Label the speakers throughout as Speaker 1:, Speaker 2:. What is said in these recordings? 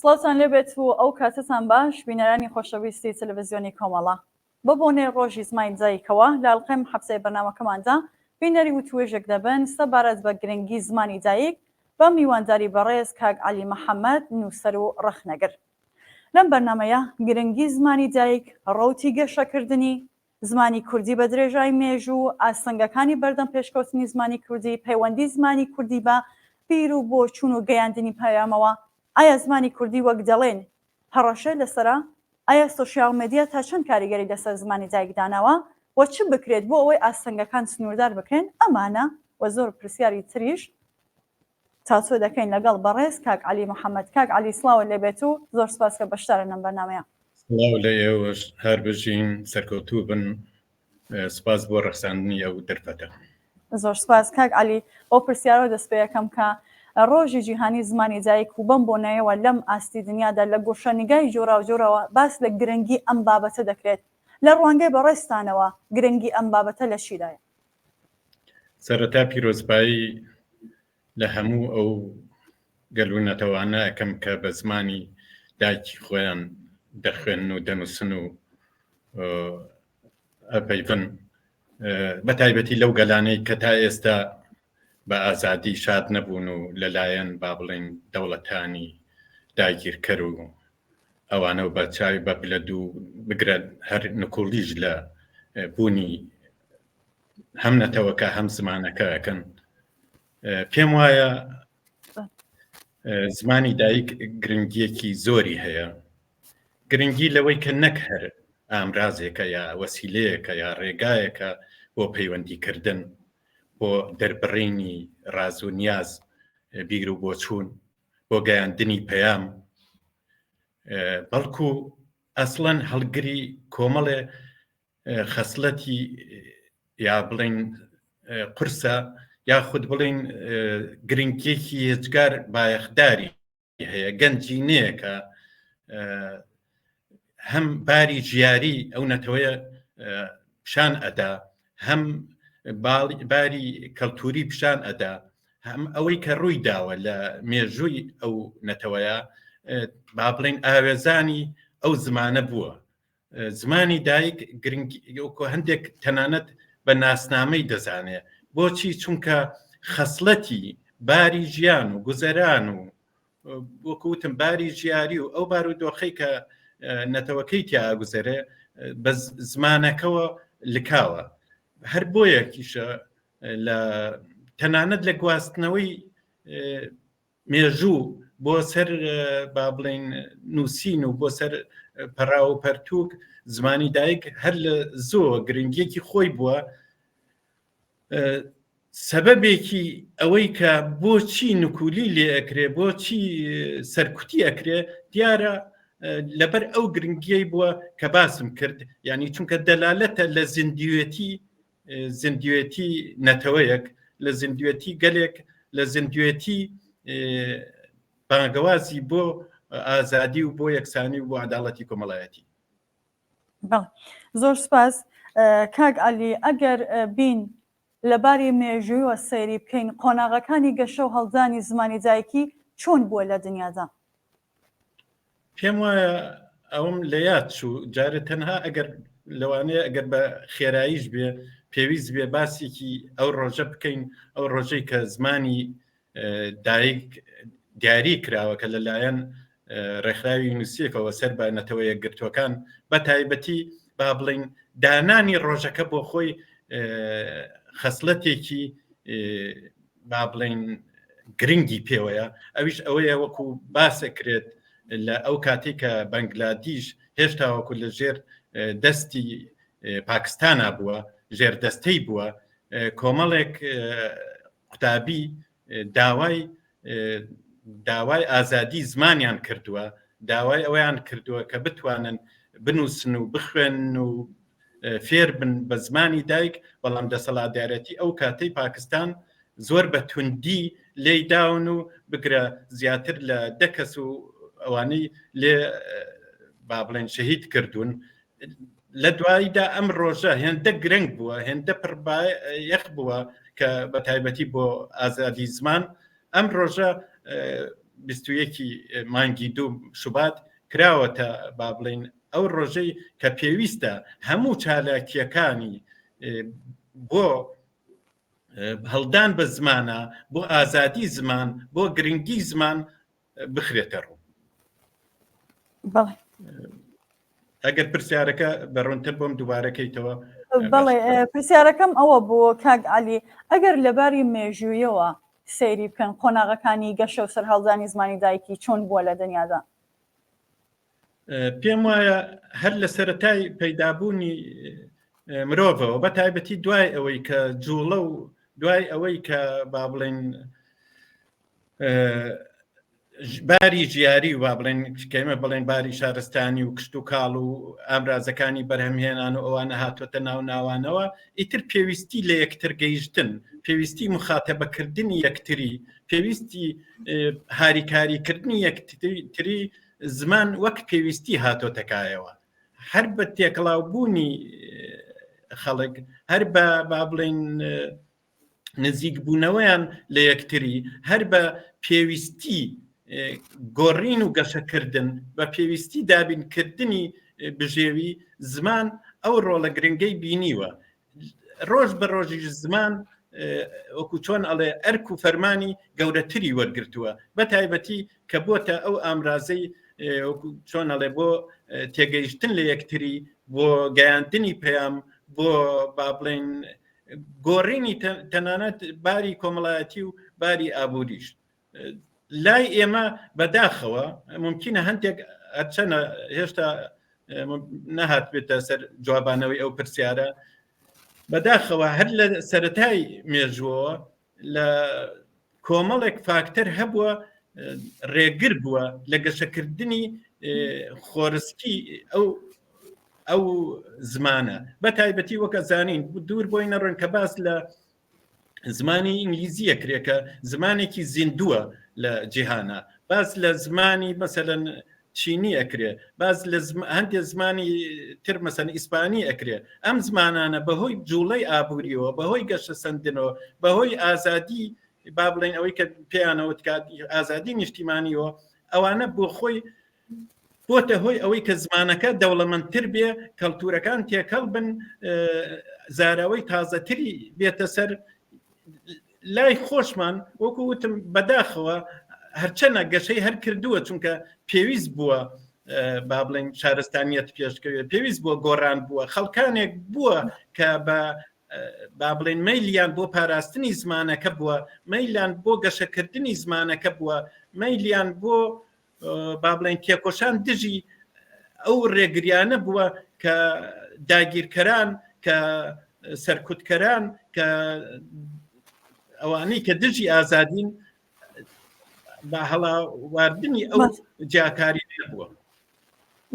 Speaker 1: سڵاوتان لێبێت و ئەو کاتەتان باش بینەرانی خۆشەویستی تەلەڤزیۆنی کۆمەڵە. بە بۆنەی ڕۆژی زمانی دایکەوە لە ئەڵقەی ئەم هەفتەی بەرنامەکەماندا بینەری وتوێژێک دەبن سەبارەت بە گرنگی زمانی دایک بە میوانداری بەڕێز کاک عەلی محەمەد نووسەر و ڕەخنەگر. لەم بەرنامەیە گرنگی زمانی دایک، ڕەوتی گەشەکردنی، زمانی کوردی بە درێژای مێژوو، ئاستەنگەکانی بەردەم پێشکەوتنی زمانی کوردی، پەیوەندی زمانی کوردی بە بیر و بۆچوون و گەیاندنی پەیامەوە، ئایا زمانی کوردی وەک دەڵێن هەڕەشەی لەسەرە؟ ئایا سۆشیال مێدیا تا چەند کاریگەری لەسەر زمانی دایک داناوە و چ بکرێت بۆ ئەوەی ئاستەنگەکان سنووردار بکرێن؟ ئەمانە و زۆر پرسیاری تریش تاوتوێ دەکەین لەگەڵ بەڕێز کاک عەلی محەمەد. کاک عەلی سڵاوت لێ بێت و زۆر سپاس کە بەشدارن لەم بەرنامەیە.
Speaker 2: سڵاو لە ئێوەش، هەر بژین، سەرکەوتوو بن، سپاس بۆ ڕەخساندنی ئەو دەرفەتە.
Speaker 1: زۆر سپاس کاک عەلی. بەو پرسیارەوە دەست پێ ئەکەم کە ڕۆژی جیهانی زمانی دایک و بەم بۆنەیەوە لەم ئاستی دنیادا لە گۆشەنیگای جۆراوجۆرەوە باس لە گرنگی ئەم بابەتە دەکرێت. لە ڕوانگەی بەڕێزتانەوە گرنگی ئەم بابەتە لە چیدایە؟
Speaker 2: سەرەتا پیرۆزبایی لە هەموو ئەو گەل و نەتەوانە ئەکەم کە بە زمانی دایکی خۆیان دەخوێنن و دەنووسن و ئەپەیڤن بە تایبەتی لەو گەلانەی کە تا ئێستا بە ئازادی شاد نەبوون و لەلایەن با بڵێن دەوڵەتانی داگیرکەر و ئەوانە و بە چاوی بە پلە دوو بگرە هەر نکوڵیش لە بوونی هەم نەتەوەکە هەم زمانەکە ئەکەن پێم وایە زمانی دایک گرنگیەکی زۆری هەیە گرنگی لەوەی کە نەک هەر ئامرازێکە یا وەسیلەیەکە یا ڕێگایەکە بۆ پەیوەندیکردن بۆ دەربڕینی ڕاز و نیاز بیر و بۆچوون بۆ گەیاندنی پەیام بەڵکو ئەسڵەن هەڵگری کۆمەڵێ خەسڵەتی یا بڵین قورسە یاخود بڵین گرنگیەکی هێجگار بایەخداری هەیە گەنجینەیەکە هەم باری ژیاری ئەو نەتەوەیە پیشان ئەدا هەم باری کەلتوری پیشان ئەدا هەم ئەوەی کە ڕووی داوە لە مێژووی ئەو نەتەوەیە با بڵین ئاوێزانی ئەو زمانە بووە زمانی دایک گرنگی هەندێک تەنانەت بە ناسنامەی دەزانێ بۆچی چونکە خەسڵەتی باری ژیان و گوزەران و وەکوتم باری ژیاری و ئەو بار و دۆخەی کە نەتەوەکەی تیا گوزەرێ بە زمانەکەوە لکاوە هەر بۆیەکیشە لە تەنانەت لە گواستنەوەی مێژوو بۆ سەر با بڵین نووسین و بۆ سەر پەراو و پەرتوک زمانی دایک هەر لە زۆ گرنگیەکی خۆی بووە سەبەبێکی ئەوەی کە بۆچی نکولی لێ ئەکرێ بۆچی سەرکوتی ئەکرێ دیارە لەبەر ئەو گرنگیەی بووە کە باسم کرد یعنی چونکە دەلالەتە لە زیندوێتی زیندوێتی نەتەوەیەک لە زیندوێتی گەلێک لە زیندوێتی بانگەوازی بۆ ئازادی و بۆ یەکسانی و بۆ عداڵەتی کۆمەڵایەتی.
Speaker 1: زۆر سپاس کاک عەلی ئەگەر بین لە باری مێژوویەوە سەیری بکەین قۆناغەکانی گەشە و هەڵدانی زمانی دایکی چۆن بووە لە دنیادا؟
Speaker 2: پێم وایە ئەوم لە یاد چوو جارێ تەنها ئەگەر لەوانەیە ئەگەر بە خێراییش بێ پێویست بێ باسێکی ئەو ڕۆژە بکەین ئەو ڕۆژەی کە زمانی دایک دیاری کراوە کە لەلایەن ڕێکخراوی یونیسێفەوە سەر بە نەتەوە یەکگرتووەکان بە تایبەتی با بڵین دانانی ڕۆژەکە بۆ خۆی خەسڵەتێکی با بڵین گرنگی پێوەیە ئەویش ئەوەیە وەکو باسەکرێت لە ئەو کاتێک کە بەنگلادیش هێشتا وەکو لە ژێر دەستی پاکستانە بووە ژێر دەستەی بووە کۆمەڵێک قوتابی داوای داوای ئازادی زمانیان کردووە داوای ئەوەیان کردووە کە بتوانن بنووسن و بخوێن و فێر بن بە زمانی دایک بەڵام دەسەڵاتدارەتی ئەو کاتەی پاکستان زۆر بە توندی لێی داون و بگرە زیاتر لە دە کەس و ئەوانەی لێ با بڵێن شەهید کردوون لە دواییدا ئەم ڕۆژە هێندە گرنگ بووە هێندە پڕبایەخ بووە کە بە تایبەتی بۆ ئازادی زمان ئەم ڕۆژە. 21 مانگی دوو شوبات کراوەتە با بڵین ئەو ڕۆژەی کە پێویستە هەموو چالاکیەکانی بۆ هەڵدان بە زمانە بۆ ئازادی زمان بۆ گرنگی زمان بخرێتە ڕوو. ئەگەر پرسیارەکە بە ڕوونتر بۆم دووبارەکەیتەوە.
Speaker 1: بەڵێ پرسیارەکەم ئەوە بوو کاک عەلی ئەگەر لەباری مێژوویەوە سەیری بکەن قۆناغەکانی گەشە و سەرهەڵدانی زمانی دایکی چۆن بووە لە دنیادا؟
Speaker 2: پێم وایە هەر لە سەرەتای پەیدابوونی مرۆڤەوە بە تایبەتی دوای ئەوەی کە جوڵە و دوای ئەوەی کە با بڵێن باری ژیاری و با بڵێن کەمە بڵێن باری شارستانی و کشت و کاڵ و ئامرازەکانی بەرهەمهێنان و ئەوانە هاتوۆتە ناو ناوانەوە ئیتر پێویستی لە یەکتر گەیشتن پێویستی مخاتەبەکردنی یەکتری پێویستی هاریکاریکردنی یەکتری زمان وەک پێویستی هاتۆتە کایەوە هەر بە تێکەڵاوبوونی خەڵک هەر بە با بڵێن نزیکبوونەوەیان لە یەکتری هەر بە پێویستی گۆڕین و گەشەکردن بە پێویستی دابینکردنی بژێوی زمان ئەو ڕۆڵە گرنگەی بینیوە ڕۆژ بە ڕۆژیش زمان وەکو چۆن ئەڵێ ئەرک و فەرمانی گەورەتری وەرگتووە بە تایبەتی کە بۆتە ئەو ئامرازەی چۆن ئەڵێ بۆ تێگەیشتن لە یەکتری بۆ گەیاندنی پەیام بۆ با بڵێن گۆڕینی تەنانەت باری کۆمەڵایەتی و باری ئابووریش لای ئێمە بەداخەوە ممکنە هەندێک هەرچەنە هێشتا نەهات بێتە سەر جوابانەوەی ئەو پرسیارە بەداخەوە هەر لە سەتای مێژووەوە لە کۆمەڵێک فاکتەر هەبووە ڕێگر بووە لە گەشەکردنی خۆرسکی ئەو ئەو زمانە بە تایبەتی وەکە زانین دوور بۆی نەڕۆن کە باس لە زمانی ئینگلیزیە کرێ کە زمانێکی زیندووە لە جیهانە باس لە زمانی مەسەلەن چینی ئەکرێ باس لە هەندێک زمانی تر مەسەن ئیسپانی ئەکرێ ئەم زمانانە بەهۆی جوڵەی ئابووریەوە بەهۆی گەشە سندنەوە بەهۆی ئازادی با بڵێن ئەوەی کە پێیانەوە ئازادی نیشتیمانیەوە ئەوانە بۆ خۆی بۆتە هۆی ئەوەی کە زمانەکە دەوڵەمەندتر بێ کەلتورەکان تێکەڵ بن زاراوەی تازەتری بێتە سەر لای خۆشمان وەکو وتم بەداخەوە هەرچەنە گەشەی هەر کردووە چونکە پێویست بووە با بڵێن شارستانیەت پێشکەوێت پێویست بووە گۆڕان بووە خەڵکانێک بووە کە بە با بڵێن مەیلیان بۆ پاراستنی زمانەکە بووە مەیلان بۆ گەشەکردنی زمانەکە بووە مەیلیان بۆ با بڵێن تێکۆشان دژی ئەو ڕێگریانە بووە کە داگیرکەران کە سەرکوتکەران کە ئەوانەی کە دژی ئازادین بە هەڵاواردنی ئەو جیاکاری بووە.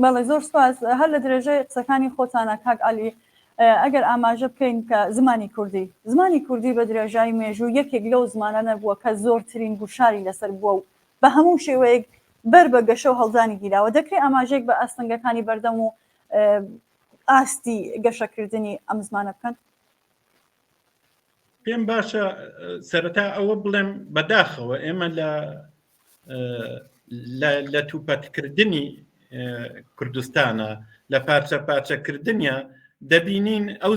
Speaker 1: بەڵێ زۆر سپاس هەر لە درێژەی قسەکانی خۆتانە کاک عەلی ئەگەر ئاماژە بکەین کە زمانی کوردی زمانی کوردی بە درێژایی مێژوو یەکێک لەو زمانانە بووە کە زۆرترین گوشاری لەسەر بووە و بە هەموو شێوەیەک بەر بە گەشە و هەڵدانی گیراوە، دەکرێ ئاماژەیەک بە ئاستەنگەکانی بەردەم و ئاستی گەشەکردنی ئەم زمانە بکەن؟
Speaker 2: پێم باشە سەرەتا ئەوە بڵێم بەداخەوە ئێمە لە لە توپەتکردنی کوردستانە لە پارچە پارچەکردنیە دەبینین ئەو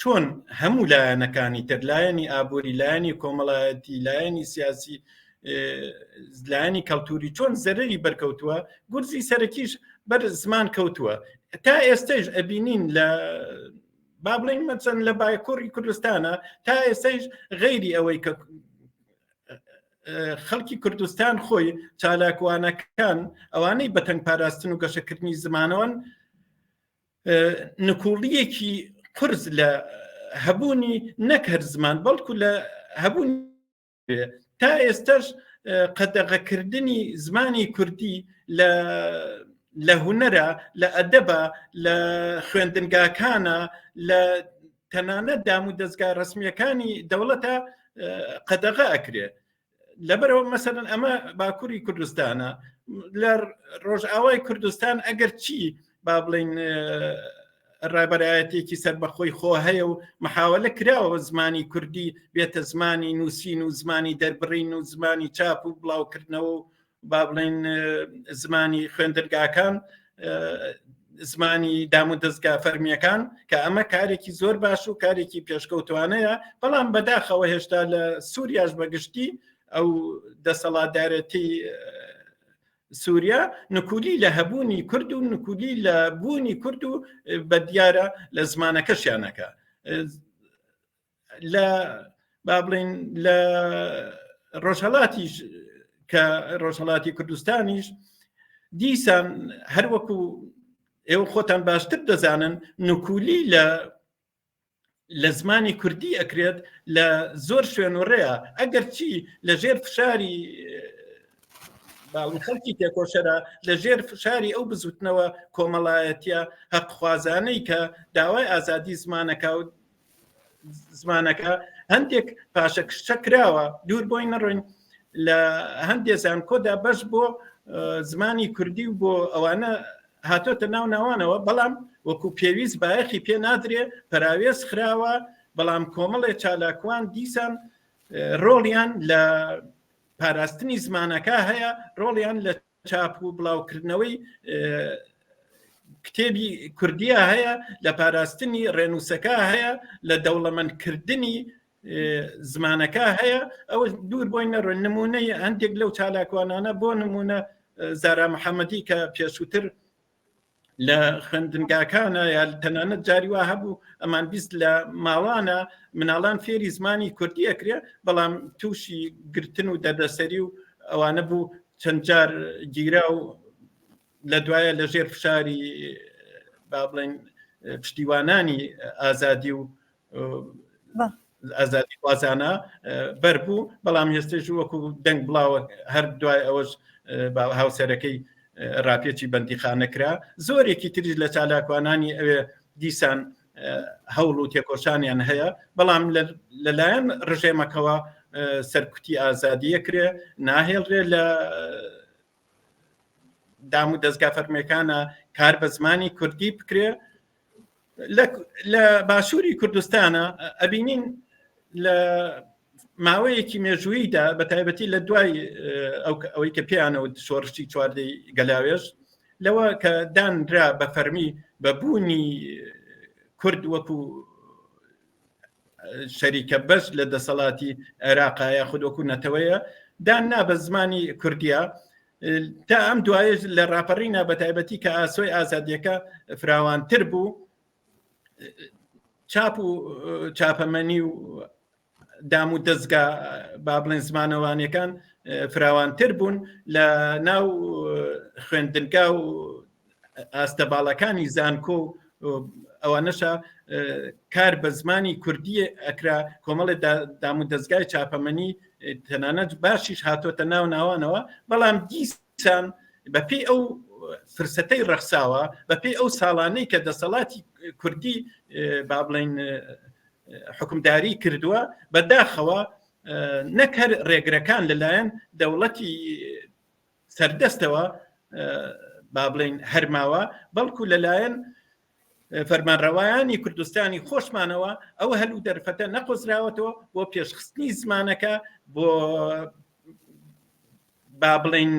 Speaker 2: چۆن هەموو لایەنەکانی تر لایەنی ئابووری لایەنی کۆمەڵایەتی لایەنی سیاسی لایەنی کەلتوری چۆن زەرری بەرکەوتووە گورزی سەرەکیش بەر زمان کەوتووە تا ئێستەش ئەبینین لە با بڵین مەچەند لە باکووری کوردستانە تا ئێستەش غەیری ئەوەی کە خەڵکی کوردستان خۆی چالاکوانەکان ئەوانەی بەتەنگ پاراستن و گەشەکردنی زمانەوەن نکوڵیەکی قرس لە هەبوونی نەک هەر زمان بەڵکو لە هەبوون تا ئێستاش قەدەغەکردنی زمانی کوردی لە لە هونەرە لە ئەدەبە لە خوێندنگاکانە لە تەنانەت دام و دەستگا ڕسمیەکانی دەوڵەتە قەدەغە ئەکرێ لەبەرەوە مەسەرن ئەمە باکووری کوردستانە لە ڕۆژئاوای کوردستان ئەگەر چی با بڵین ڕابەرایەتێکی سەربەخۆی خۆ هەیە و محاولە کراوە زمانی کوردی بێتە زمانی نووسین و زمانی دەربڕین و زمانی چاپ و بڵاوکردنەوە و با بڵێن زمانی خوێندنگاکان زمانی دام و دەستگا فەرمیەکان کە ئەمە کارێکی زۆر باش و کارێکی پێشکەوتوانەیە بەڵام بەداخەوە هێشتا لە سووریاش بەگشتی ئەو دەسەڵاتدارەتی سووریا نکولی لە هەبوونی کورد و نکولی لە بوونی کورد و بە دیارە لە زمانەکەشیانەکە لە با بڵین لە ڕۆژهڵاتیش کە ڕۆژهڵاتی کوردستانیش دیسان هەروەکو ئێوە خۆتان باشتر دەزانن نکولی لە لە زمانی کوردی ئەکرێت لە زۆر شوێن و ڕێە ئەگەر چی لە ژێر فشاری باڵی خەڵکی تێکۆشەرە لە ژێر فشاری ئەو بزوتنەوە کۆمەڵایەتیە هەقخوازانەی کە داوای ئازادی زمانەکە و زمانەکە هەندێک پاشەکشە کراوە دوور بۆی نەڕۆین لە هەندێک زانکۆدا بەش بۆ زمانی کوردی و بۆ ئەوانە هاتۆتە ناو ناوانەوە بەڵام وەکو پێویست بایەخی پێ نادرێ پەراوێز خراوە بەڵام کۆمەڵێ چالاکوان دیسان ڕۆڵیان لە پاراستنی زمانەکە هەیە ڕۆڵیان لە چاپ و بڵاوکردنەوەی کتێبی کوردیە هەیە لە پاراستنی ڕێنووسەکە هەیە لە دەوڵەمەندکردنی زمانەکە هەیە ئەوە دوور بۆی نەڕۆن نمونەی هەندێک لەو چالاکوانانە بۆ نمونە زارا محەممەدی کە پێشووتر لە خوێندنگاکانە یا تەنانەت جاری وا هەبوو ئەمان 20 لە ماڵانە مناڵان فێری زمانی کوردی ئەکرێ بەڵام تووشی گرتن و دەردەسەری و ئەوانە بوو چەند جار گیرا و لە دوایە لە ژێر فشاری با بڵێن پشتیوانانی ئازادی و ئازادی خوازانە بەر بوو بەڵام هێستش وەکو دەنگ بڵاوە هەر دوای ئەوەش هاوسەرەکەی ڕاپێچی بەندیخانە کرا زۆرێکی تریش لە چالاکوانانی ئەوێ دیسان هەوڵ و تێکۆشانیان هەیە بەڵام لەلایەن ڕژێمەکەوە سەرکوتی ئازادیە کرێ ناهێڵرێ لە دام و دەستگا فەرمیەکانە کار بە زمانی کوردی بکرێ لە باشووری کوردستانە ئەبینین لە ماوەیەکی مێژوویدا بە تایبەتی لە دوای ئەوەی کە پێیانەوە شۆڕشی چواردەی گەلاوێژ لەوە کە دانرا بە فەرمی بە بوونی کورد وەکو شەریکە بەش لە دەسەڵاتی عێراقا یاخود وەکو نەتەوەیە دان نا بە زمانی کوردیا تا ئەم دوایش لە ڕاپەڕینا بە تایبەتی کە ئاسۆی ئازادیەکە فراوانتر بوو چاپ و چاپەمەنی و دام و دەستگا با بڵێن زمانەوانیەکان فراوانتر بوون لە ناو خوێندنگا و ئاستە باڵەکانی زانکۆ و ئەوانەشە کار بە زمانی کوردی ئەکرا کۆمەڵی دام و دەستگای چاپەمەنی تەنانەت باشیش هاتۆتە ناو ناوانەوە بەڵام دیسان بەپێی ئەو فرسەتەی ڕەخساوە بەپێی ئەو ساڵانەی کە دەسەڵاتی کوردی با بڵین حکومداری کردووە بەداخەوە نەک هەر ڕێگرەکان لەلایەن دەوڵەتی سەردەستەوە با بڵین هەرماوە بەڵکو لەلایەن فەرمانڕەوایانی کوردستانی خۆشمانەوە ئەو هەل و دەرفەتە نەقۆزراوەتەوە بۆ پێشخستنی زمانەکە بۆ با بڵین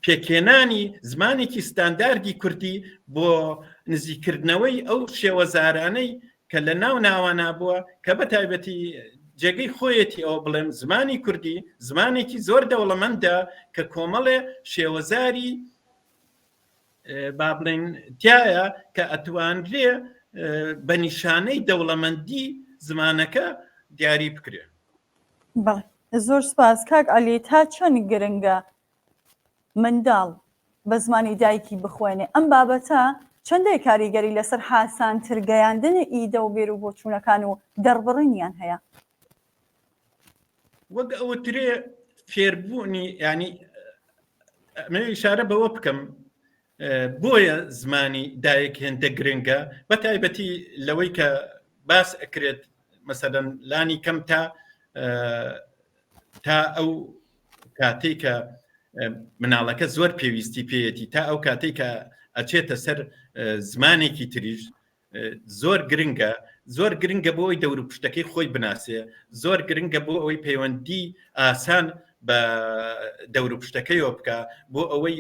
Speaker 2: پێکهێنانی زمانێکی ستانداردی کوردی بۆ نزیککردنەوەی ئەو شێوەزارانەی کە لە ناو ناوانە بووە کە بە تایبەتی جێگەی خۆیەتی ئەوە بڵێم زمانی کوردی زمانێکی زۆر دەوڵەمەندە کە کۆمەڵێ شێوەزاری با بڵێن تایە کە ئەتوانرێ بە نیشانەی دەوڵەمەندی زمانەکە دیاری بکرێ.
Speaker 1: بەڵێ زۆر سپاس کاک عەلی تا چەند گرنگە منداڵ بە زمانی دایکی بخوێنێ ئەم بابەتە چەندەی کاریگەری لەسەر هاسانتر گەیاندنی ئیدە و بیر و بۆچوونەکان و دەربڕینیان هەیە؟
Speaker 2: وەک ئەوترێ فێربوونی ینی ئەمەوێ ئیشارە بەوە بکەم بۆیە زمانی دایک هێندە گرنگە بە تایبەتی لەوەی کە باس ئەکرێت مەسەدەن لانی کەم تا تا ئەو کاتێک کە مناڵەکە زۆر پێویستی پێیەتی تا ئەو کاتێک کە ئەچێتە سەر زمانێکی تریش زۆر گرنگە زۆر گرنگە بۆ ئەوی دەور و پشتەکەی خۆی بناسێ زۆر گرنگە بۆ ئەوەی پەیوەندی ئاسان بە دەور و پشتەکەیەوە بکە بۆ ئەوەی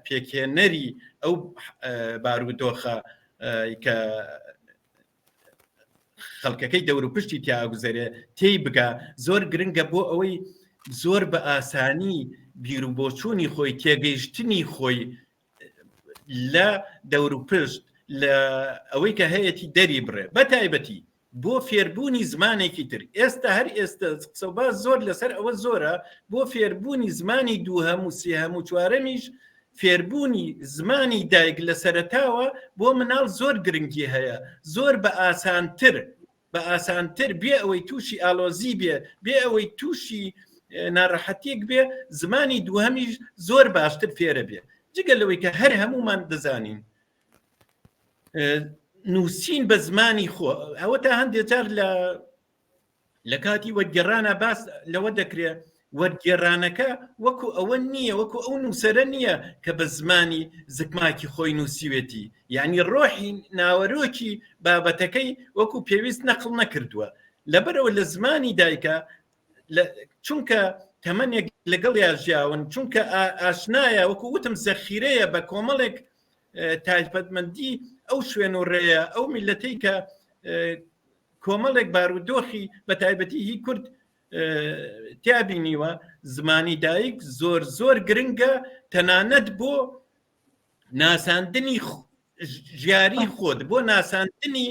Speaker 2: پێکهێنەری ئەو بارودۆخە کە خەڵکەکەی دەور و پشتی تیاگوزەرێ تێی بگا زۆر گرنگە بۆ ئەوەی زۆر بە ئاسانی بیر و بۆچوونی خۆی تێگەیشتنی خۆی لە دەور و پشت لە ئەوەی کە هەیەی دەری بڕێ بە تایبەتی بۆ فێربوونی زمانێکی تر ئێستا هەر ئێستا قسەباز زۆر لەسەر ئەوە زۆرە بۆ فێربوونی زمانی دووهەم و سێهەم و چوارەمیش فێربوونی زمانی دایک لە سەرەتاوە بۆ مناڵ زۆر گرنگی هەیە زۆر بە ئاسانتر بە ئاسانتر بێ ئەوەی تووشی ئالۆزی بێ بێ ئەوەی تووشی ناڕەحەتیەک بێ زمانی دووهەمیش زۆر باشتر فێرە بێ جگە لەوەی کە هەر هەمومان دەزانین نووسین بە زمانی خۆ ئەوە تا هەندێک جار لە لە کاتی وەرگێڕانە باس لەوە دەکرێ وەرگێڕانەکە وەکو ئەوە نییە وەکو ئەو نووسەرە نییە کە بە زمانی زکماکی خۆی نووسیوێتی یعنی ڕۆحی ناوەرۆکی بابەتەکەی وەکو پێویست نەقڵ نەکردووە لەبەرەوە لە زمانی دایکە چونکە تەمەنێک لەگەڵ یا ژیاون چونکە ئاشنایە وەکو وتم زەخیرەیە بە کۆمەڵێک تایبەتمەندی ئەو شوێن و ڕێیە ئەو میلەتەی کە کۆمەڵێک بارودۆخی بە تایبەتی هی کورد تیا بینیوە زمانی دایک زۆر زۆر گرنگە تەنانەت بۆ ناساندنی ژیاری خۆت بۆ ناساندنی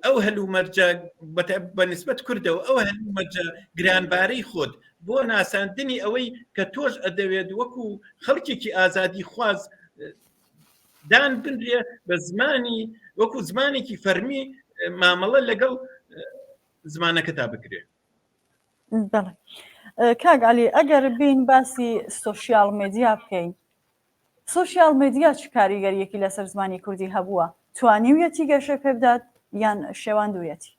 Speaker 2: ئەو هەلومەرجە بە نسبەت کوردەوە ئەو هەلومەرجە گرانبارەی خۆت بۆ ناساندنی ئەوەی کە تۆش ئەدەوێت وەکو خەڵکێکی ئازادی خواز دان بنرێ بە زمانی وەکو زمانێکی فەرمی مامەڵە لەگەڵ زمانەکەتا بکرێ.
Speaker 1: بەڵێ کاک عەلی ئەگەر بین باسی سۆشیال میدیا بکەین سۆشیال میدیا چ کاریگەریەکی لەسەر زمانی کوردی هەبووە توانیویەتی گەشە پێ بدات یان شێواندویەتی؟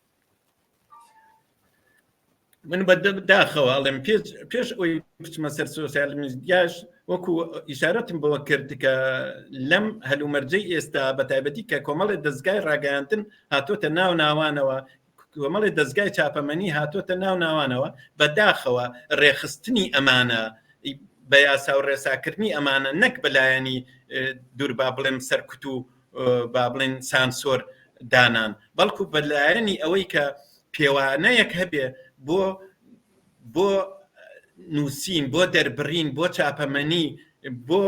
Speaker 2: من بە داخەوە ئەڵێم پێش پێش ئەوی بچمە سەر سۆسیال میدیاش وەکو ئیشارەتم بەوە کرد کە لەم هەلومەرجەی ئێستا بە تایبەتی کە کۆمەڵی دەستگای ڕاگەیاندن هاتۆتە ناو ناوانەوە کۆمەڵی دەستگای چاپەمەنی هاتۆتە ناو ناوانەوە بەداخەوە ڕێخستنی ئەمانە بە یاسا و ڕێساکردنی ئەمانە نەک بەلایەنی دوور با بڵێم سەرکوت و با بڵێن سانسۆر دانان بەڵکو بەلایەنی ئەوەی کە پێوانەیەک هەبێ بۆ بۆ نووسین بۆ دەربڕین بۆ چاپەمەنی بۆ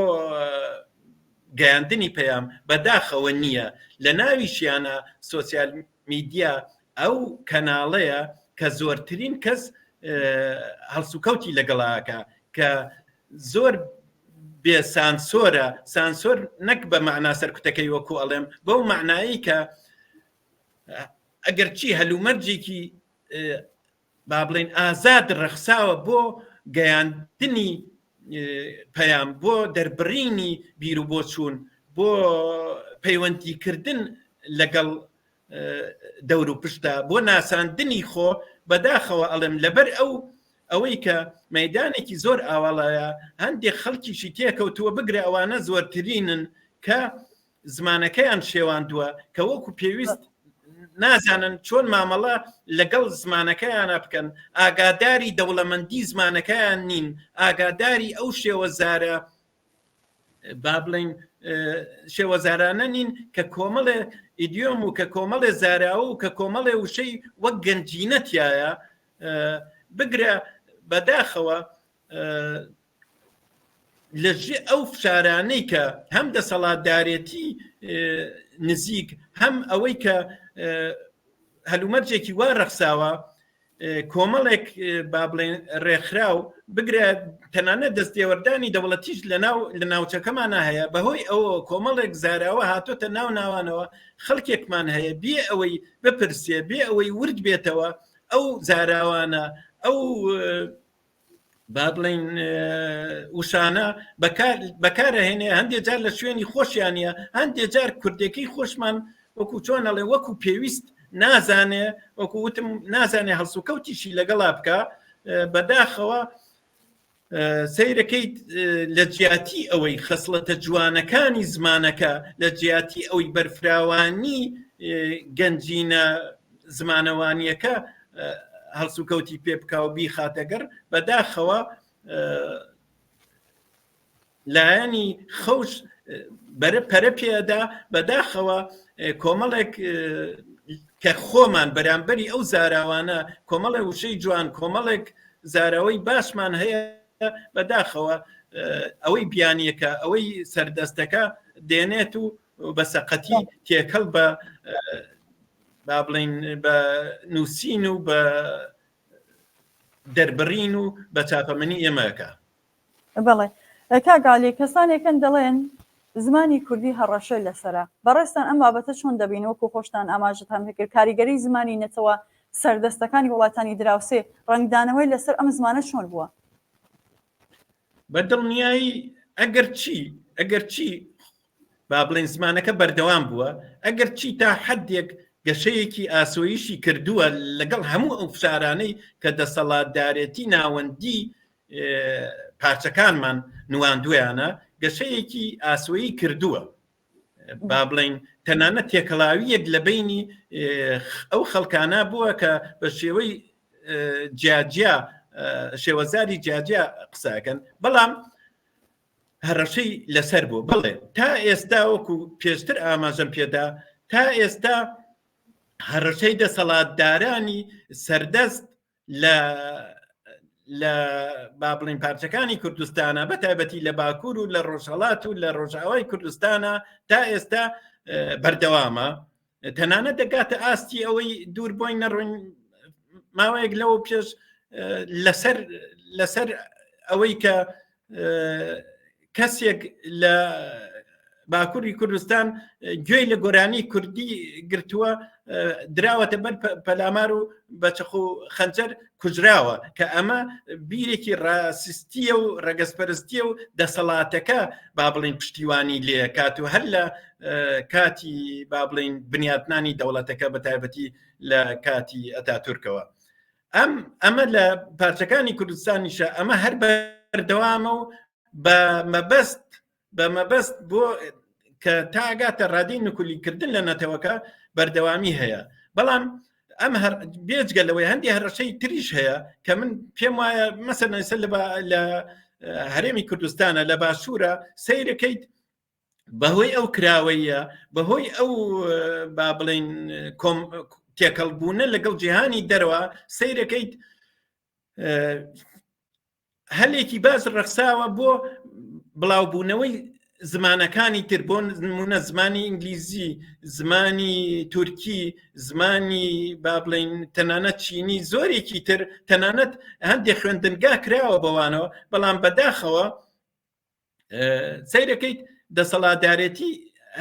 Speaker 2: گەیاندنی پەیام بەداخەوە نییە لە ناویشیانە سۆسیال میدیا ئەو کەناڵەیە کە زۆرترین کەس هەڵسوکەوتی لەگەڵاکە کە زۆر بێ سانسۆرە سانسۆر نەک بە معنا سەرکوتەکەی وەکو ئەڵێم بەو معنایی کە ئەگەر چی هەلومەرجێکی با بڵێن ئازاد ڕەخساوە بۆ گەیاندنی پەیام بۆ دەربڕینی بیر و بۆچوون بۆ پەیوەندیکردن لەگەڵ دەور و پشتا بۆ ناساندنی خۆ بەداخەوە ئەڵێم لەبەر ئەو ئەوەی کە مەدانێکی زۆر ئاواڵایە هەندێک خەڵکیشی تێکەوتووە بگرە ئەوانە زۆرترینن کە زمانەکەیان شێواندووە کە وەکو پێویست نازانن چۆن مامەڵە لەگەڵ زمانەکەیانە بکەن ئاگاداری دەوڵەمەندی زمانەکەیان نین ئاگاداری ئەو شێوەزارە با بڵین شێوەزارانە نین کە کۆمەڵێ ئیدیۆم و کە کۆمەڵێ زاراوە و کە کۆمەڵێ وشەی وەک گەنجینە تایە بگرە بەداخەوە لە ئەو فشارانەی کە هەم دەسەڵاتدارێتی نزیک هەم ئەوەی کە هەلومەرجێکی وا ڕەخساوە کۆمەڵێک با بڵێن ڕێکخراو بگرە تەنانەت دەستێوەردانی دەوڵەتیش لەناو لە ناوچەکەمانە هەیە بەهۆی ئەوە کۆمەڵێک زاراوە هاتۆتە ناو ناوانەوە خەڵکێکمان هەیە بێ ئەوەی بپرسێ بێ ئەوەی ورد بێتەوە ئەو زاراوانە ئەو با بڵین وشانە بەکارەهێنێ هەندێک جار لە شوێنی خۆشیانە هەندێک جار کوردەکەی خۆشمان وەکو چۆن ئەڵێ وەکو پێویست نازانێ وەکو وتم نازانێ هەڵسوکەوتیشی لەگەڵا بکە بەداخەوە سەیرەکەیت لە جیاتی ئەوەی خەسڵەتە جوانەکانی زمانەکە لە جیاتی ئەوەی بەرفراوانی گەنجینە زمانەوانیەکە. هەڵسوکەوتی پێ بکا و بیخاتەگەڕ بەداخەوە لایەنی خەوش بەرە پەرە پێدا بەداخەوە کۆمەڵێک کە خۆمان بەرامبەری ئەو زاراوانە کۆمەڵێک وشەی جوان کۆمەڵێک زاراوەی باشمان هەیە بەداخەوە ئەوەی بیانیەکە ئەوەی سەردەستەکە دێنێت و بە سەقەتی تێکەڵ بە با بڵین بە نووسین و بە دەربڕین و بە چاپەمەنی ئێمەکە.
Speaker 1: بەڵێ کاک عەلی کەسانێکن دەڵێن زمانی کوردی هەڕەشەی لەسەرە بەڕێزتان ئەم بابەتە چۆن دەبین وەکو خۆشتان ئاماژەتان پێکرد کاریگەری زمانی نەتەوە سەردەستەکانی وڵاتانی دراوسێ ڕەنگدانەوەی لەسەر ئەم زمانە چۆن بووە؟
Speaker 2: بە دڵنیایی ئەگەر چی ئەگەر چی با بڵێن زمانەکە بەردەوام بووە ئەگەر چی تا حدێک گەشەیەکی ئاسۆیشی کردووە لەگەڵ هەموو ئەو فشارانەی کە دەسەڵاتدارێتی ناوەندی پارچەکانمان نواندویانە گەشەیەکی ئاسۆیی کردووە با بڵین تەنانەت تێکەڵاویەک لە بینی ئەو خەڵکانە بووە کە بە شێوەی جیاجیا شێوەزاری جیاجیا قسەکەن بەڵام هەڕەشەی لەسەر بوو بڵێ تا ئێستا وەکو پێشتر ئاماژەم پێدا تا ئێستا هەڕەشەی دەسەڵاتدارانی سەردەست لە لە با بڵین پارچەکانی کوردستانە بە تایبەتی لە باکوور و لە ڕۆژهڵات و لە ڕۆژئاوای کوردستانە تا ئێستا بەردەوامە تەنانەت دەگاتە ئاستی ئەوەی دوور بۆی نەڕۆین ماوەیەک لەوە پێش لەسەر لەسەر ئەوەی کە کەسێک لە باکووری کوردستان گوێی لە گۆرانی کوردی گرتووە دراوەتە بەر پەلامار و بە چەق و خەنجەر کوژراوە کە ئەمە بیرێکی ڕاستیە و ڕەگەزپەرستیە و دەسەڵاتەکە با بڵین پشتیوانی لێ کات و هەر لە کاتی با بڵین بنیاتنانی دەوڵەتەکە بە تایبەتی لە کاتی ئەتاتورکەوە ئەم ئەمە لە پارچەکانی کوردستانیشە ئەمە هەر بەردەوامە و بە مەبەست بە مەبەست بۆ کە تاگاتە ڕادەی نکولیکردن لە نەتەوەکە بەردەوامی هەیە بەڵام ئەم هەر بێجگە لەوەی هەندی هەڕەشەی تریش هەیە کە من پێم وایە مەسەر ئێستا لە هەرێمی کوردستانە لە باشوورە سەیرەکەیت بەهۆی ئەو کراوەیە بەهۆی ئەو با بڵین تێکەڵ بوونە لەگەڵ جیهانی دەرەوە سەیرەکەیت هەلێکی باش ڕەخساوە بۆ بڵاوبوونەوەی زمانەکانی تر بۆ نمونە زمانی ئینگلیزی زمانی تورکی زمانی با بڵین تەنانەت چینی زۆرێکی تر تەنانەت هەندێک خوێندنگا کراوە بەوانەوە بەڵام بەداخەوە سەیرەکەیت دەسەڵاتدارێتی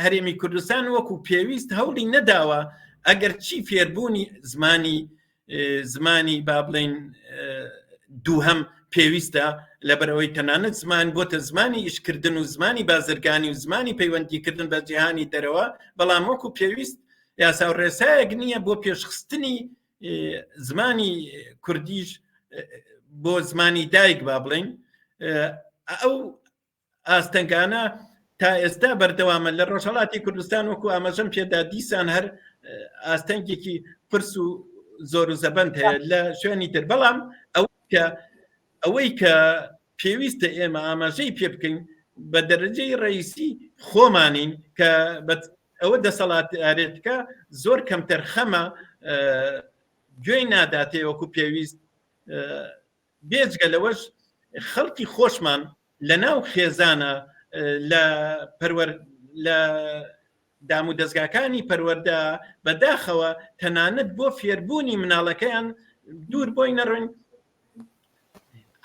Speaker 2: هەرێمی کوردستان وەکو پێویست هەوڵی نەداوە ئەگەر چی فێربوونی زمانی زمانی با بڵین دووهەم پێویستە لەبەرەوەی تەنانەت زمان بۆتە زمانی ئیشکردن و زمانی بازرگانی و زمانی پەیوەندیکردن بە جیهانی دەرەوە بەڵام وەکو پێویست یاسا و ڕێسایەک نییە بۆ پێشخستنی زمانی کوردیش بۆ زمانی دایک با بڵین ئەو ئاستەنگانە تا ئێستا بەردەوامە لە ڕۆژهڵاتی کوردستان وەکو ئاماژەم پێدا دیسان هەر ئاستەنگێکی قرس و زۆر و زەبند هەیە لە شوێنی تر بەڵام ئەو کە ئەوەی کە پێویستە ئێمە ئاماژەی پێ بکەین بە دەرەجەی ڕئیسی خۆمانین کە ئەوە دەسەڵاتدارێتکە زۆر کەمتەرخەمە گوێی ناداتێ وەکو پێویست بێجگە لەوەش خەڵکی خۆشمان لە ناو خێزانە لە پەروەر لە دام و دەستگاکانی پەروەردە بەداخەوە تەنانەت بۆ فێربوونی مناڵەکەیان دوور بۆی نەڕۆین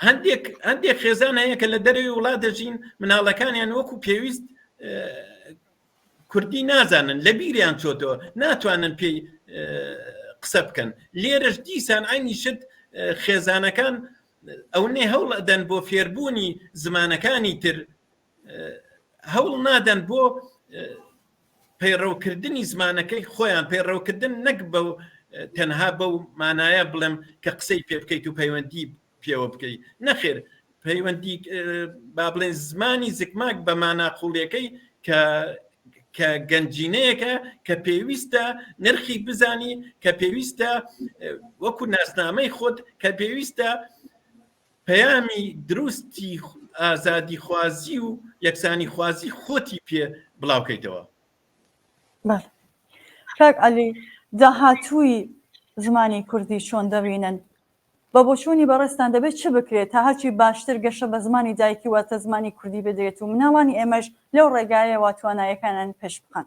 Speaker 2: هەندێک هەندێک خێزان هەیە کە لە دەرەوەی وڵات دەژین مناڵەکانیان وەکو پێویست کوردی نازانن لە بیریان چۆتەوە ناتوانن پێی قسە بکەن لێرەش دیسان عینی شت خێزانەکان ئەونەی هەوڵ ئەدەن بۆ فێربوونی زمانەکانی تر هەوڵ نادەن بۆ پەیڕەوکردنی زمانەکەی خۆیان پەیڕەوکردن نەک بە تەنها بەو مانایە بڵێم کە قسەی پێ بکەیت و پەیوەندی پێوە بکەیت نەخێر پەیوەندی با بڵێن زمانی زکماک بە مانا قوڵیەکەی کە کە گەنجینەیەکە کە پێویستە نرخی بزانی کە پێویستە وەکو ناسنامەی خۆت کە پێویستە پەیامی دروستی ئازادیخوازی و یەکسانیخوازی خۆتی پێ بڵاوکەیتەوە.
Speaker 1: بەڵێ کاک عەلی داهاتووی زمانی کوردی چۆن دەبینن؟ بە بۆچوونی بەڕێزتان دەبێت چ بکرێت تا هەرچی باشتر گەشە بە زمانی دایکی واتە زمانی کوردی بدرێت و مناڵانی ئێمەش لەو ڕێگایەوە توانایەکانیان پێش بخەن؟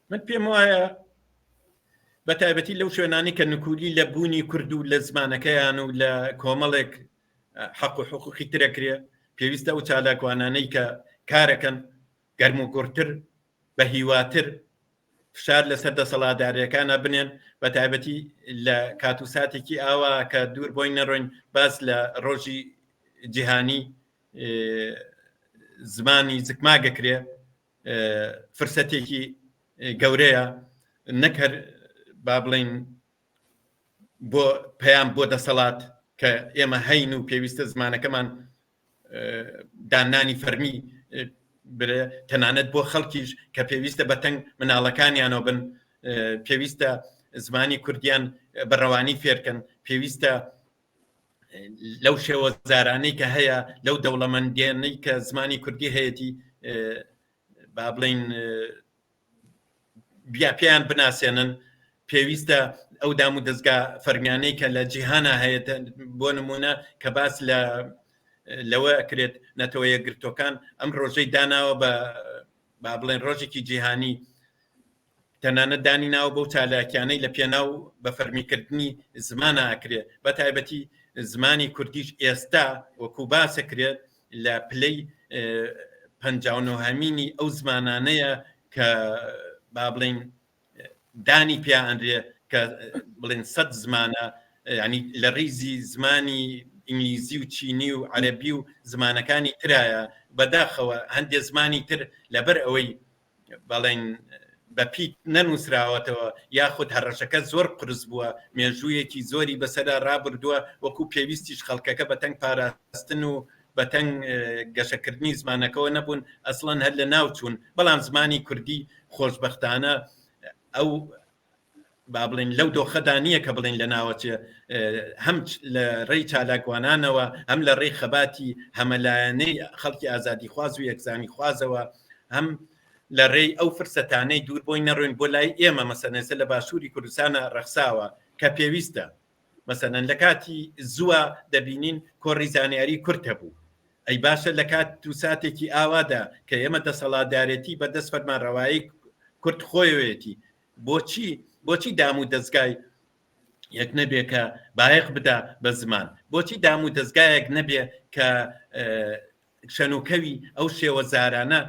Speaker 2: من پێم وایە بە تایبەتی لەو شوێنانی کە نکولی لە بوونی کورد و لە زمانەکەیان و لە کۆمەڵێک حەق و حقوقی ترەکرێ پێویستە ئەو چالاکوانانەی کە کارەکەن گەرم و گوڕتر بە هیواتر فشار لەسەر دەسەڵاتدارەکانە بنێن بە تایبەتی لە کات و ساتێکی ئاوا کە دوور بۆی نەڕۆین باس لە ڕۆژی جیهانی زمانی زکماگەکرێ فرسەتێکی گەورەیە نەک هەر با بڵین بۆ پەیام بۆ دەسەڵات کە ئێمە هەین و پێویستە زمانەکەمان دانانی فەرمی برێ تەنانەت بۆ خەڵکیش کە پێویستە بەتەنگ مناڵەکانیانەوە بن پێویستە زمانی کوردیان بە ڕەوانی فێرکەن پێویستە لەو شێوە زارانەی کە هەیە لەو دەوڵەمەندێنەی کە زمانی کوردی هەیەی با بڵین بیا پێیان بناسێنن پێویستە ئەو دام و دەستگا فەرمیانەی کە لە جیهانە هەیە بۆ نمونە کە باس لە لەوە ئەکرێت نەتەوە یەکگرتوەکان ئەم ڕۆژەی داناوە بە با بڵێن ڕۆژێکی جیهانی تەنانەت دانی ناوە بەو چالاکیانەی لە پێناو بە فەرمیکردنی زمانە ئەکرێ بە تایبەتی زمانی کوردیش ئێستا وەکو باسەکرێت لە پلەی پەنجا و نۆهەمینی ئەو زمانانەیە کە با بڵین دانی پیا ئەنرێ کە بڵێن سەد زمانە ینی لە ڕیزی زمانی ئینگلیزی و چینی و عەربی و زمانەکانی ترایە بەداخەوە هەندێک زمانی تر لەبەر ئەوەی بەڵێن بە پیت نەنووسراوەتەوە یاخود هەڕەشەکە زۆر قورس بووە مێژوویەکی زۆری بەسەرا ڕابردووە وەکو پێویستیش خەڵکەکە بەتەنگ پاراستن و بەتەنگ گەشەکردنی زمانەکەەوە نەبوون ئەسڵەن هەر لە ناو چوون بەڵام زمانی کوردی خۆشببختانە ئەو با بڵێن لەو دۆخەدا نییە کە بڵێن لە ناوەچێ هەم لە ڕێی چالاکوانانەوە هەم لە ڕێی خەباتی هەمەلایەنەی خەڵکی ئازادیخواز و یەکسانی خوازەوە هەم لە ڕێی ئەو فرسەتانەی دوور بۆی نەڕۆین بۆ لای ئێمە مەسەنێسە لە باشووری کوردستانە ڕەخساوە کە پێویستە مەسەلەن لە کاتی زووە دەبینین کۆڕی زانیاری کورت هەبوو ئەی باشە لە کات و ساتێکی ئاوادا کە ئێمە دەسەڵاتدارێتی بە دەست فەرمانڕەوایی کورد خۆیەوەیەتی بۆچی بۆچی دام و دەستگای یەک نەبێ کە بایەخ بدا بە زمان بۆچی دام و دەستگایەک نەبێ کە شەنوکەوی ئەو شێوەزارانە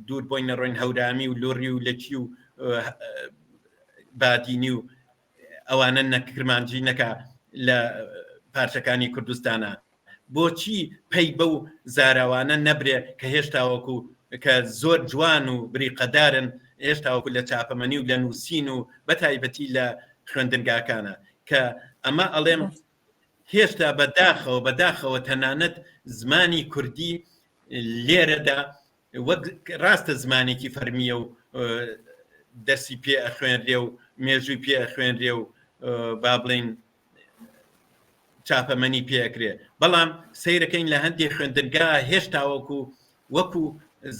Speaker 2: دوور بۆی نەڕۆین هەورامی و لوڕی و لەکی و بادینی و ئەوانە نەکرمانجی نەکا لە پارچەکانی کوردستانە بۆچی پەی بەو زاراوانە نەبرێ کە هێشتاوەکو کە زۆر جوان و بریقەدارن هێشتاوەکو لە چاپەمەنی و لە نووسین و بەتایبەتی لە خوێندنگاکانە کە ئەمە ئەڵێم هێشتا بە داخەوە بە داخەوە تەنانەت زمانی کوردی لێرەدا وەک ڕاستە زمانێکی فەرمیە و دەرسی پێ ئەخوێنرێ و مێژووی پێ ئەخوێنرێ و با بڵین چاپەمەنی پێکرێ بەڵام سیرەکەین لە هەندێک خوێندنگا هێشتاوەکو وەکو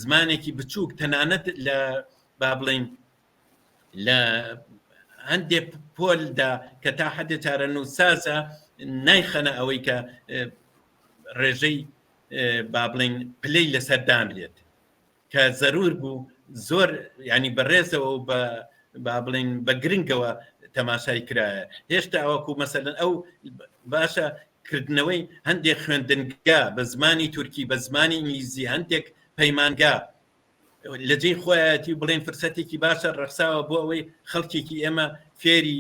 Speaker 2: زمانێکی بچووک تەنانەت لە با بڵین لە هەندێک پۆلدا کە تا حدێ چارەنووسسازە نایخەنە ئەوەی کە ڕێژەی با بڵین پلەی لەسەر دانرێت کە زەرور بوو زۆر ینی بەڕێزەوە و بە با بڵین بە گرنگەوە تەماشای کرایە هێشتا وەکو مەسەلەن ئەو باشە کردنەوەی هەندێک خوێندنگا بە زمانی تورکی بە زمانی ئینگلیزی هەندێک پەیمانگا لە جێی خۆیەتی و بڵێن فرسەتێکی باشە ڕەخساوە بۆ ئەوەی خەڵکێکی ئێمە فێری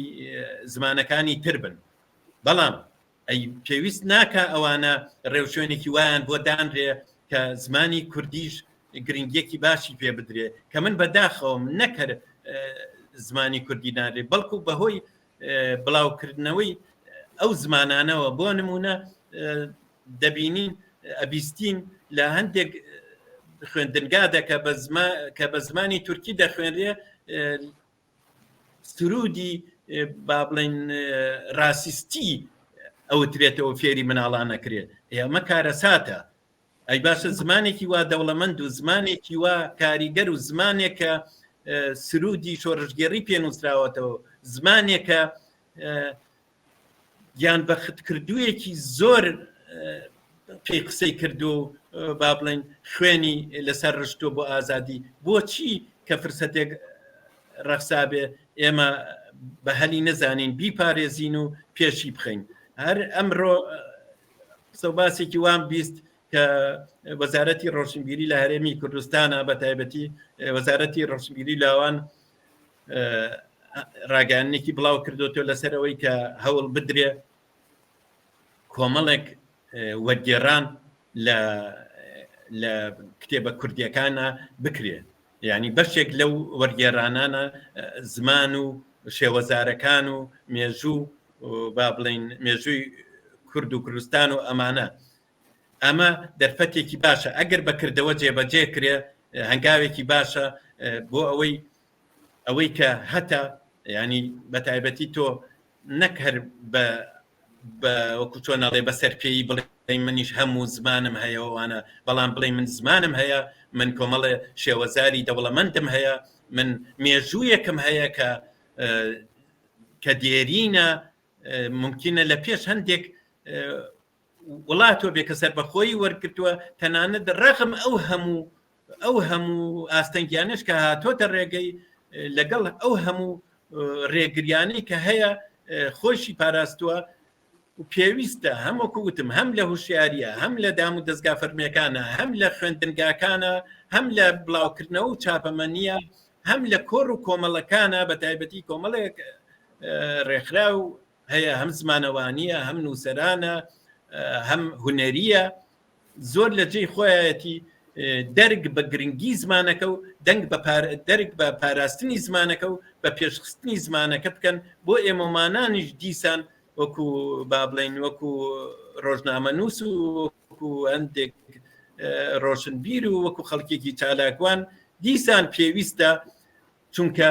Speaker 2: زمانەکانی تر بن بەڵام ئەی پێویست ناکا ئەوانە ڕێوشوێنێکی وایان بۆ دانرێ کە زمانی کوردیش گرنگیەکی باشی پێ بدرێ کە من بەداخەوەم نەکەر زمانی کوردی نارێ بەڵکو بەهۆی بڵاوکردنەوەی ئەو زمانانەوە بۆ نمونە دەبینین ئەبیستین لە هەندێک. خوێندنگادا کە بە کە بە زمانی تورکی دەخوێنرێ سرودی با بڵێن ڕاسیستی ئەوترێتەوە فێری مناڵان نەکرێت ئێمە کارەساتە ئەی باشە زمانێکی وا دەوڵەمەند و زمانێکی وا کاریگەر و زمانێکە سرودی شۆڕشگێڕی پێنووسراوەتەوە زمانێکە گیان بەختکردوویەکی زۆر پێی قسەی کردو با بڵێن خوێنی لەسەر ڕشتووە بۆ ئازادی بۆچی کە فرسەتێک ڕەخسابێ ئێمە بە هەلی نەزانین بیپارێزین و پێشی بخەین هەر ئەمڕۆ قسە و باسێکی وام 20 کە وەزارەتی ڕۆشنبیری لە هەرێمی کوردستانە بە تایبەتی وەزارەتی ڕۆشنبیری لاوان ڕاگەیاندنێکی بڵاو کردوتەوە لەسەر ئەوەی کە هەوڵ بدرێ کۆمەڵێک وەرگێڕان لە لە کتێبە کوردیەکانە بکرێ یعنی بەشێک لەو وەرگێڕانانە زمان و شێوەزارەکان و مێژوو با بڵین مێژووی کورد و کوردستان و ئەمانە ئەمە دەرفەتێکی باشە ئەگەر بەکردەوە جێبەجێ کرێ هەنگاوێکی باشە بۆ ئەوەی ئەوەی کە هەتا ینی بە تایبەتی تۆ نەک هەر بە وەکو چۆن ئەڵێ بە سەرپێیی بڵێ منیش هەموو زمانم هەیە وانە بەڵام بڵێ من زمانم هەیە من کۆمەڵێ شێوەزاری دەوڵەمەندم هەیە من مێژوویەکم هەیە کە کە دێرینە ممکنە لە پێش هەندێک وڵاتۆ بێ کە سەربەخۆیی وەرگرتووە تەنانەت ڕەغم ئەو هەموو ئەو هەموو ئاستەنگیانش کە هاتۆتە ڕێگەی لەگەڵ ئەو هەموو ڕێگریانەی کە هەیە خۆشی پاراستووە و پێویستە هەم وەکو وتم هەم لە هوشیاریە هەم لە دام و دەستگا فەرمیەکانە هەم لە خوێندنگاکانە هەم لە بڵاوکردنەوە و چاپەمەنیە هەم لە کۆڕ و کۆمەڵەکانە بە تایبەتی کۆمەڵێک ڕێکخراو هەیە هەم زمانەوانیە هەم نووسەرانە هەم هونەریە زۆر لە جێی خۆیەتی دەرگ بە گرنگی زمانەکە و دەنگ بە دەرگ بە پاراستنی زمانەکە و بە پێشخستنی زمانەکە بکەن بۆ ئێمەمانانیش دیسان وەکو با بڵین وەکو ڕۆژنامەنووس و وەکو هەندێک ڕۆشنبیر و وەکو خەڵکێکی چالاکوان دیسان پێویستە چونکە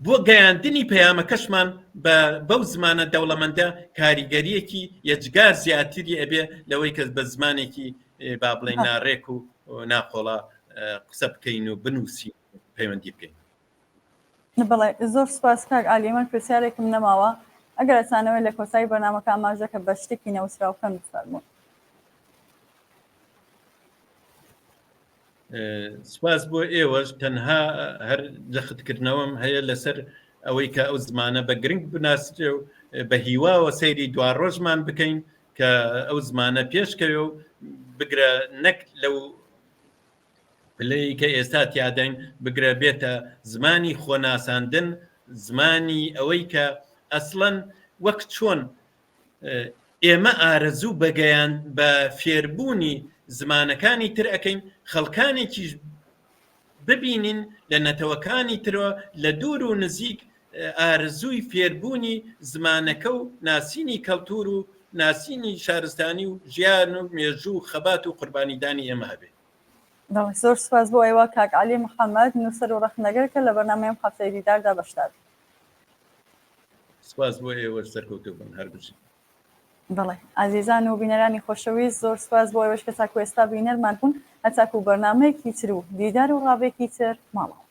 Speaker 2: بۆ گەیاندنی پەیامەکەشمان بە بەو زمانە دەوڵەمەندە کاریگەریەکی یەجگار زیاتری ئەبێ لەوەی کە بە زمانێکی با بڵێین ناڕێک و ناقۆڵا قسە بکەین و بنووسین پەیوەندی بکەین.
Speaker 1: بەڵێ زۆر سوپاس کاک عالی من پرسیارێکم نەماوە ئەگەر ئەتانەوێت لە کۆتایی بەرنامەکە ئاماژەکە بە شتێکی نەوتراو بکەن بفەرموون.
Speaker 2: سپاس بۆ ئێوەش تەنها هەر جەختکردنەوەم هەیە لەسەر ئەوەی کە ئەو زمانە بە گرنگ بناسرێ و بە هیواوە سەیری دوا ڕۆژمان بکەین کە ئەو زمانە پێشکەوێ و بگرە نەک لەو پلەی کە ئێستا تیادەین بگرە بێتە زمانی خۆناساندن زمانی ئەوەی کە ئەسڵەن وەک چۆن ئێمە ئارەزوو بە گەیان بە فێربوونی زمانەکانی تر ئەکەین خەڵکانێکیش ببینین لە نەتەوەکانی ترەوە لە دوور و نزیک ئارەزووی فێربوونی زمانەکە و ناسینی کەلتور و ناسینی شارستانی و ژیان و مێژوو و خەبات و قوربانیدانی ئێمە هەبێ.
Speaker 1: بەڵێ زۆر سوپاس بۆ ئێوە کاک عەلی محەمەد نووسەر و ڕەخنەگر کە لە بەرنامەی ئەم هەفتەی دیداردا بەشدار بوون.
Speaker 2: سپاس بۆ ئێوەش سەرکەوتوو بن هەر بژین.
Speaker 1: بەڵێ ئازیزان و بینەرانی خۆشەویست زۆر سپاس بۆ ئێوەش کە تاکو ئێستا بینەرمان بوون هەتاکو بەرنامەیەکی تر و دیدار و ڕاڤەیەکی تر ماڵەوە.